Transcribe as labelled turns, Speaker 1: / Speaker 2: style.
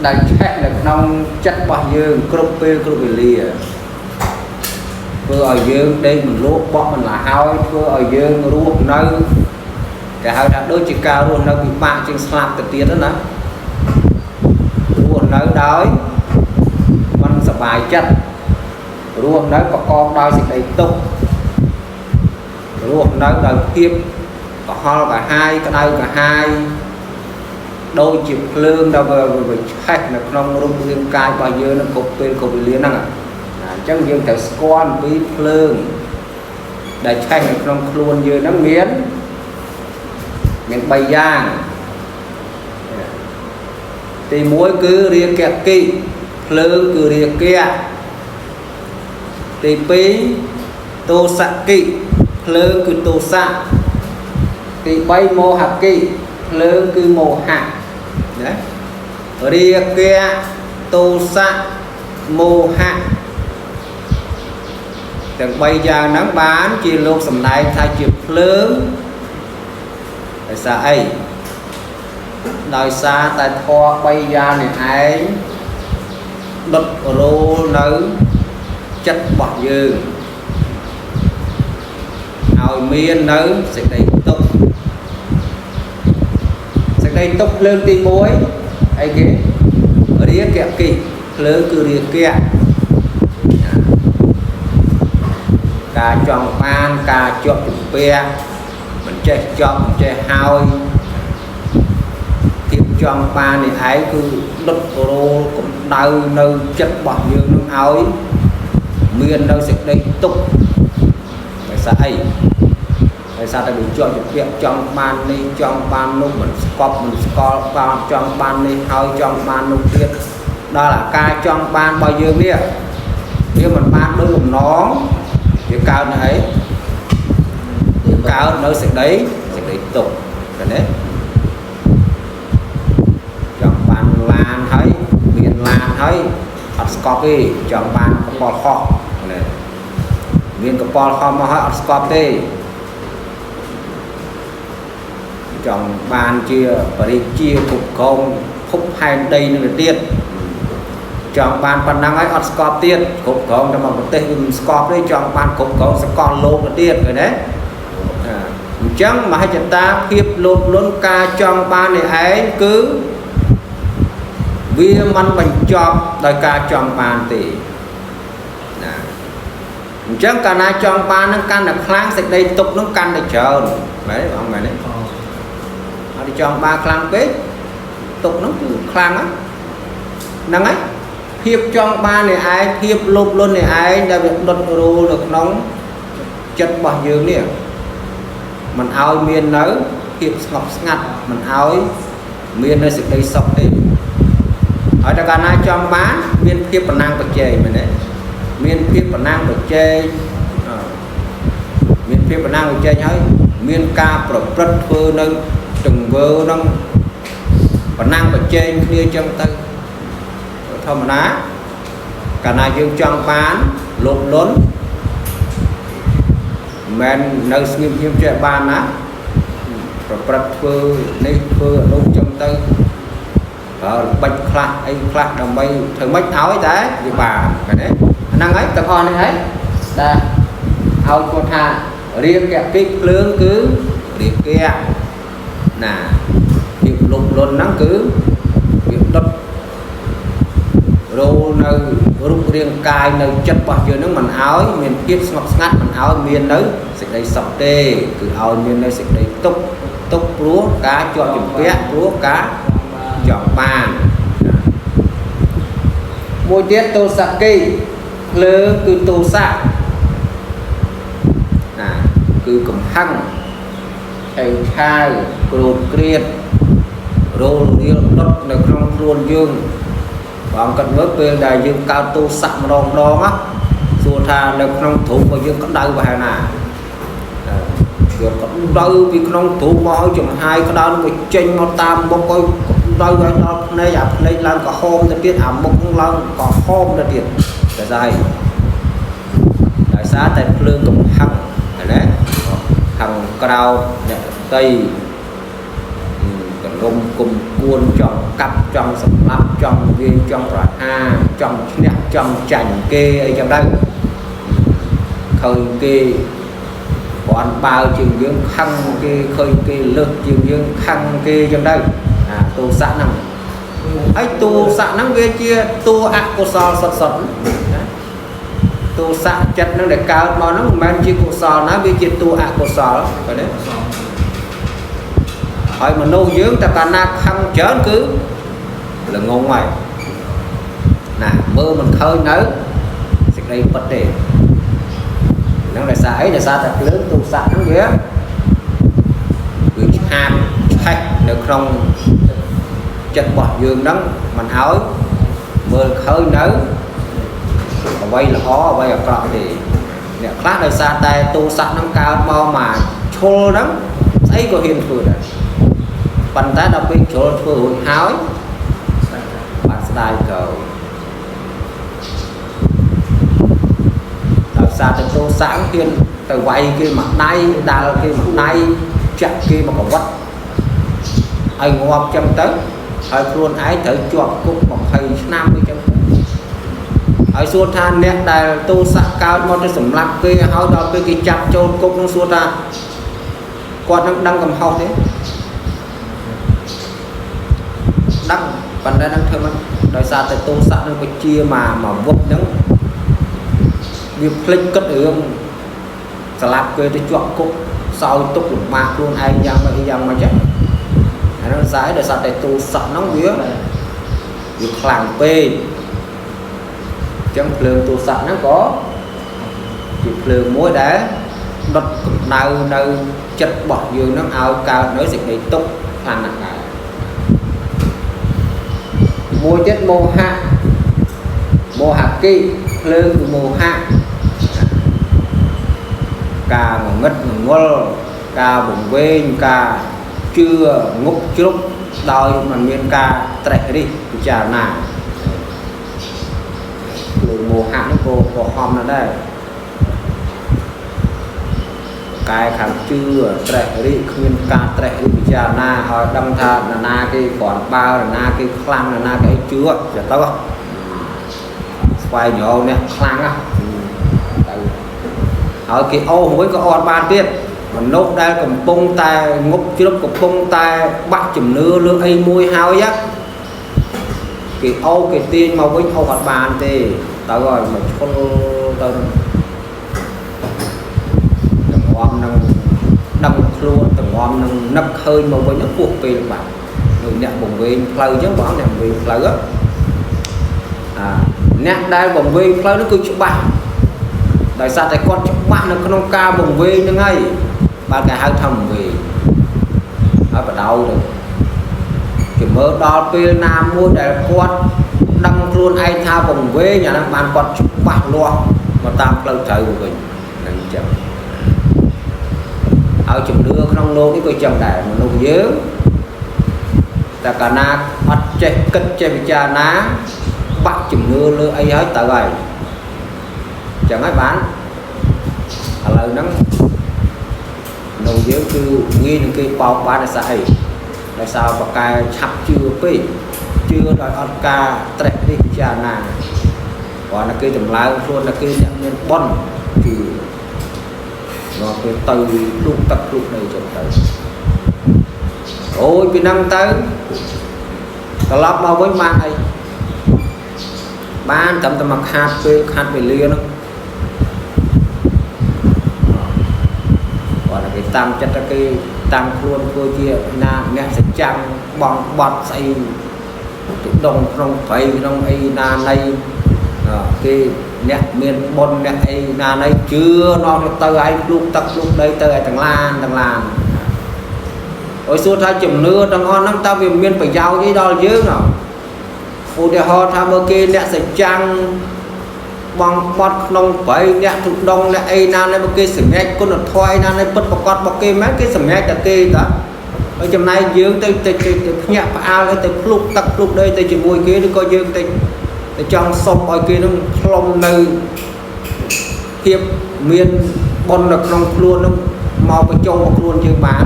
Speaker 1: ដែលឆេះនៅក្នុងចិត្តរបស់យើងគ្រប់ពេលគ្រប់វេលាធ្វើឲ្យយើងដេកមិនលក់បក់មិនលហើយធ្វើឲ្យយើងរស់នៅគេហៅថាដូចជាការរស់នៅពិបាកជាងស្លាប់ទៅទៀតណារស់នៅដោយមិនសប្បាយចិត្តរស់នៅប្រកបដោយសេចក្តីទុក្ខរស់នៅដោយភាពកុហលកាហាយក្តៅកាហាយដូចជាភ្លើងដែលវាឆេះនៅក្នុងរូបរាងកាយរបស់យើងនឹងគ្រប់ពេលគ្រប់វេលាហ្នឹងអញ្ចឹងយើងត្រូវស្គាល់អំពីភ្លើងដែលឆេះនៅក្នុងខ្លួនយើងហ្នឹងមាន3យ៉ាងទី1គឺរាគកិភ្លើងគឺរាគៈទី2ទោសកិភ្លើងគឺទោសៈទី3មោហកិភ្លើងគឺមោហៈណារាគៈទោសៈមោហៈទាំង3យ៉ាងហ្នឹងបានជាលោកសម្ដែងថាជាភ្លើងដោយសារអីដោយសារតែធម៌3យ៉ាងនេះឯងដុតរោលនៅចិត្តរបស់យើងឲ្យមាននៅសេចក្តីទុក្ខសេចក្តីទុក្ខភ្លើងទី1អីគេរាគកិភ្លើងគឺរាគៈការចង់បានការជាប់ជំពាក់មិនចេះចប់មិនចេះហើយភាពចង់បាននេះឯងគឺដុតរោលកម្ដៅនៅចិត្តរបស់យើងនឹងឲ្យមាននៅសេចក្តីទុក្ខដោយសារអីដោយសារតែវាជាប់ជំពាក់ចង់បាននេះចង់បាននោះមិនស្កប់មិនស្គាល់បានចង់បាននេះហើយចង់បាននោះទៀតដល់អាការចង់បានរបស់យើងនេះវាមិនបានដូចបំណងវាកើតនៅអីកើតនៅសេចក្តីទុក្ខឃើញទេចង់បានឡានហើយមានឡានហើយអត់ស្កប់ទេចង់បានកប៉ាល់ហោះណាមានកប៉ាល់ហោះមកហើយអត់ស្កប់ទេចង់បានជាបរិជាគ្រប់គ្រងភពផែនដីនឹងទៅទៀតចង់បានប៉ុណ្ណឹងហើយអត់ស្កប់ទៀតគ្រប់គ្រងតែមកប្រទេសវាមិនស្កប់ទេចង់បានគ្រប់គ្រងសកលលោកទៅទៀតឃើញទេអញ្ចឹងមហិច្ឆតាភាពលោភលន់ការចង់បាននេះឯងគឺវាមិនបញ្ចប់ដោយការចង់បានទេណាអញ្ចឹងកាលណាចង់បាននឹងកាន់តែខ្លាំងសេចក្តីទុក្ខនឹងកាន់តែច្រើនមែនទេបងមែនទេអត់ចង់បានខ្លាំងពេកទុក្ខនឹងគឺខ្លាំងហ្នឹងហើយភាពចង់បាននេះឯងភាពលោភលន់នេះឯងដែលវាដុតរោលនៅក្នុងចិត្តរបស់យើងនេះមិនឲ្យមាននៅភាពស្ងប់ស្ងាត់មិនឲ្យមាននៅសេចក្តីសុខទេហើយតែកាលណាចង់បានមានភាពប្រណាំងប្រជែងមែនទេមានភាពប្រណាំងប្រជែងមានភាពប្រណាំងប្រជែងហើយមានការប្រព្រឹត្តធ្វើនៅទង្វើនឹងប្រណាំងប្រជែងគ្នាចឹងទៅធម្មតាកាលណាយើងចង់បានលោភលន់មិននៅស្ងៀមៗចេះបានណាប្រព្រឹត្តធ្វើនេះធ្វើនោះចឹងទៅបើល្បិចខ្លះអីខ្លះដើម្បីធ្វើម៉េចឲ្យតែវាបានឃើញទេហ្នឹងហើយទាំងអស់នេះហើយដែលឲ្យគាត់ថារាគកិភ្លើងគឺរាគៈណាភាពលោភលន់ហ្នឹងគឺវាដុតរោលនៅរូបរាងកាយនៅចិត្តរបស់យើងហ្នឹងមិនឲ្យមានភាពស្ងប់ស្ងាត់មិនឲ្យមាននៅសេចក្តីសុខទេគឺឲ្យមាននៅសេចក្តីទុក្ខទុក្ខព្រោះការជាប់ជំពាក់ព្រោះការចង់បានមួយទៀតទោសកិភ្លើងគឺទោសៈណាគឺកំហឹងឆេវឆាវក្រោធក្រៀតរោលរៀលដុតនៅក្នុងខ្លួនយើងបងគិតមើលពេលដែលយើងកើតទោសៈម្ដងម្ដងណាសួរថានៅក្នុងទ្រូងរបស់យើងក្តៅប្រហែលណាវាក្តៅពីក្នុងទ្រូងមកឲ្យចំហាយក្តៅនឹងចេញមកតាមមុខឲ្យក្តៅឲ្យដល់ភ្នែកអាភ្នែកឡើងក្រហមទៅទៀតអាមុខឡើងក្រហមទៅទៀតតែស្អីដោយសារតែភ្លើងកំហឹងណាហឹងក្រោធអ្នកដទៃកល រំគុំគួនចង់កាប់ចង់សម្លាប់ចង់វាយចង់ប្រហារចង់ឈ្នះចង់ចាញ់គេអីចឹងទៅឃើញគេគ្រាន់បើជាងយើងខឹងគេឃើញគេលើសជាងយើងខឹងគេចឹងទៅអាទោសៈហ្នឹងហើយទោសៈហ្នឹងវាជាតួអកុសលសុទ្ធសុទ្ធណាទោសៈចិត្តហ្នឹងដែលកើតមកហ្នឹងមិនមែនជាកុសលណាវាជាតួអកុសលឃើញទេហើយមនុស្សយើងតែកាលណាខឹងច្រើនគឺល្ងងហើយណាមើលមិនឃើញនៅសេចក្តីពិតទេហ្នឹងដោយសារអីដោយសារតែភ្លើងទោសៈហ្នឹងវាឆាបឆេះនៅក្នុងចិត្តរបស់យើងហ្នឹងមិនឲ្យមើលឃើញនៅអ្វីល្អអ្វីអាក្រក់ទេអ្នកខ្លះដោយសារតែទោសៈហ្នឹងកើតមកមកឈុលហ្នឹងស្អីក៏ហ៊ានធ្វើដែរប៉ុន្តែដល់ពេលជ្រុលធ្វើរួចហើយបានស្ដាយក្រោយដោយសារតែទោសៈហ៊ានទៅវាយគេមួយដៃដាល់គេមួយដៃចាក់គេមកកវត្តឲ្យងាប់ចឹងទៅហើយខ្លួនឯងត្រូវជាប់គុក20ឆ្នាំអីចឹងហើយសួរថាអ្នកដែលទោសៈកើតមកទៅសម្លាប់គេហើយដល់ពេលគេចាប់ចូលគុកនឹងសួរថាគាត់នឹងដឹងកំហុសទេដឹងប៉ុន្តែនឹងធ្វើមិនដោយសារតែទោសៈនឹងវិជាមកវឹកហ្នឹងវាភ្លេចគិតរឿងស្លាប់គេទៅជាប់គុកសោយទុកលំបាកខ្លួនឯងយ៉ាងម៉េចយ៉ាងម៉េចចឹងអានោះស្អីដោយសារតែទោសៈហ្នឹងវាខ្លាំងពេកចឹងភ្លើងទោសៈហ្នឹងក៏ជាភ្លើងមួយដែលដុតកម្ដៅនៅចិត្តរបស់យើងហ្នឹងឲ្យកើតនៅសេចក្តីទុក្ខខ្លាំងណាស់ដែរមួយទៀតមោហៈមោហគិភ្លើងគឺមោហៈការងងឹតងងល់ការវង្វេងការជឿងប់ជ្រុកដោយមិនមានការត្រេះរិះពិចារណាភ្លើងមោហៈនេះក៏ហំណាស់ដែរកែខាងជឿត្រេះរិះគ្មានការត្រេះរិះពិចារណាឲ្យដឹងថានរណាគេគ្រាន់បើនរណាគេខ្លាំងនរណាគេអីជឿទៅទៅស្វែងរកអ្នកខ្លាំងទៅហើយគេអូសមួយក៏អត់បានទៀតមនុស្សដែលកំពុងតែងប់ជ្រប់កំពុងតែបាក់ជំនឿលើអីមួយហើយគេអូសគេទាញមកវិញអូសអត់បានទេទៅហើយមកឈុលទៅទាំងងំនឹងដឹងខ្លួនទាំងងំនឹងនឹកឃើញមកវិញពោះពេលបាត់ដូចអ្នកបង្វែងផ្លូវអញ្ចឹងបងអ្នកបង្វែងផ្លូវអាអ្នកដែលបង្វែងផ្លូវនោះគឺច្បាស់ដោយសារតែគាត់ច្បាស់នៅក្នុងការបង្វែងហ្នឹងហើយបាទគេហៅថាបង្វែងហើយបដៅទៅគេមើលដល់ពេលណាមួយដែលគាត់ដឹងខ្លួនឯងថាបង្វែងអាហ្នឹងបានគាត់ច្បាស់លាស់មកតាមផ្លូវត្រូវវិញហ្នឹងអញ្ចឹងហើយជំនឿក្នុងលោកនេះក៏ចឹងដែរមនុស្សយើងតែកាលណាអត់ចេះគិតចេះពិចារណាបាក់ជំនឿលើអីហើយទៅហើយចឹងហើយបានឥឡូវហ្នឹងនៅយើងគឺងាយនឹងគេបោកបានដោយសារអីដោយសារបកែឆាប់ជឿពេកជឿដោយអត់ការត្រេះរិះពិចារណាគ្រាន់តែគេចម្លើយខ្លួនតែគេអ្នកមានបុណ្យជឿមកគេទៅលុកទឹកលុកដីចឹងទៅអូយពីហ្នឹងទៅត្រឡប់មកវិញបានអីបានត្រឹមតែមកខាតពេលខាតវេលាហ្នឹងគាត់គេតាំងចិត្តតែគេតាំងខ្លួនធ្វើជាណាអ្នកសច្ចាំងបងបត់ស្អីទៅដងក្នុងព្រៃក្នុងអីណាណីគេអ្នកមានបុណ្យអ្នកអីណាណីជឿនាំទៅឲ្យភ្លុកទឹកភ្លុកដីទៅឲ្យទាំងឡានទាំងឡានអើយសួរថាជំនឿទាំងអស់ហ្នឹងតើវាមានប្រយោជន៍អីដល់យើងអត់ឧទាហរណ៍ថាមើលគេអ្នកសច្ចាំងបងបត់ក្នុងព្រៃអ្នកទុដងអ្នកអីណានេះបើគេសម្រេចគុណធម៌អីណានេះពិតប្រកបរបស់គេមែនគេសម្រេចតែគេតាហើយចំណែកយើងទៅទៅភ្ញាក់ផ្អើលទៅភ្លុកទឹកភ្លុកដីទៅជាមួយគេឬក៏យើងទៅចង់សុំឲ្យគេនឹងផ្លុំនៅភាពមានបុណ្យនៅក្នុងខ្លួននឹងមកបញ្ចូលមកខ្លួនយើងបាន